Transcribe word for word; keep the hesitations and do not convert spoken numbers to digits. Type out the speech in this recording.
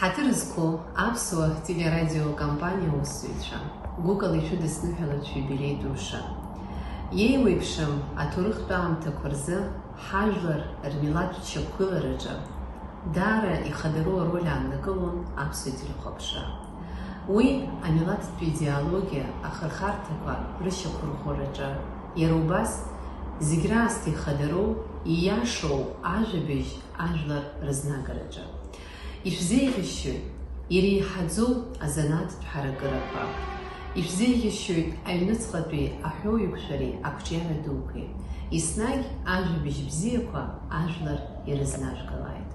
Ҳаҭыр зқәу аԥсуа телерадиокомпаниа аусзуҩцәа, гәыкала ишәыдысныҳәалап шәиубилеи ду мшы. Иеиуеиԥшым аҭоурыхтә аамҭақәа рзы ҳажәлар рмилаҭтә шьақәгылараҿы даара ихадароу ароль ааннакылон аԥсуа телехәаԥшра. Уи амилаҭтә идеологиа ахырхарҭақәа рышьақәырӷәӷәараҿы, иара убас зегь раасҭа ихадароу, ииашоу ажәабжь ажәлар рызнагараҿы. Ишәзеиӷьасшьоит иреиҳаӡоу азанааҭтә ҳаракырақәа. Ишәзеиӷьасшьоит аҩныҵҟатәи аҳәоуеиқәшәареи ақәҿиара дуқәеи. Еснагь ажәабжь бзиақәа ажәлар ирызнажәгалааит.